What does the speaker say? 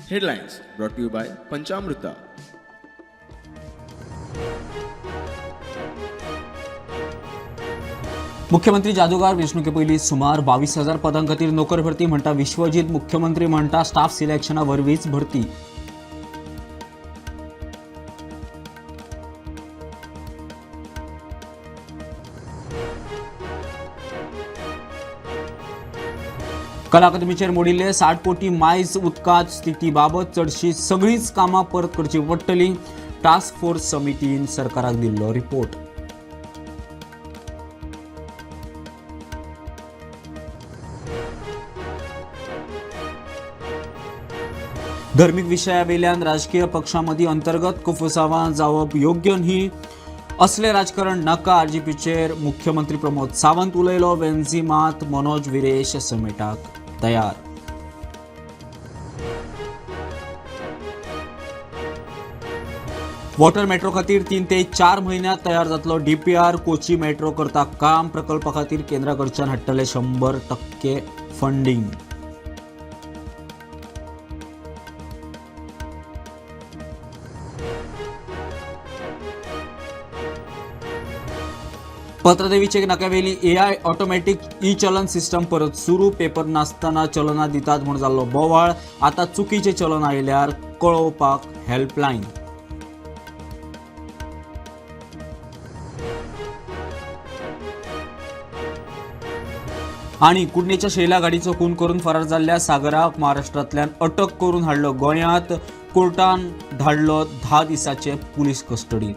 Headlines brought to you by Panchamruta. मुख्यमंत्री जादूगार वेंचणुके पयलीं सुमार 22,000 पदां खातीर नोकर भरती म्हणटा विश्वजीत. मुख्यमंत्री म्हणटा स्टाफ सिलेक्शना वरवींच भरती. कला अकादमीचेर मोडिल्ले 60 कोटी मायज उदकांत स्थिती बाबत चडशी सगळींच कामां परत करची पडटली. टास्क फोर्स समितीन सरकाराक दिल्लो रिपोर्ट. धर्मीक विशयावेल्यान राजकीय पक्षामदीं अंतर्गत कुफुसांवां जावप योग्य न्ही, असलें राजकारण नाका. आरजीपीचेर मुख्यमंत्री प्रमोद सावंत उलयलो. वेन्झी मात मनोज विरेश समिटाक तयार. वॉटर मेट्रो खातीर 3 ते 4 म्हयन्यांत तयार जातलो डीपीआर. कोची मेट्रो करता काम. प्रकल्पा खातीर केंद्रा कडच्यान हाडटले 100% फंडींग. पत्रदेवीचे नाक्यावेली एआय ऑटोमॅटिक ई चलन सिस्टम परत सुरू. पेपर नासतना चलनां दितात म्हूण जाल्लो बोवाळ. आतां चुकीचें चलन आयल्यार कळोवपाक हेल्पलायन. आनी कुडणेच्या शैला गाडीचो खून करून फरार जाल्ल्या सागराक महाराष्ट्रांतल्यान अटक करून हाडलो गोंयांत. कोर्टान धाडलो 10 दिसाचे पुलीस कस्टडी.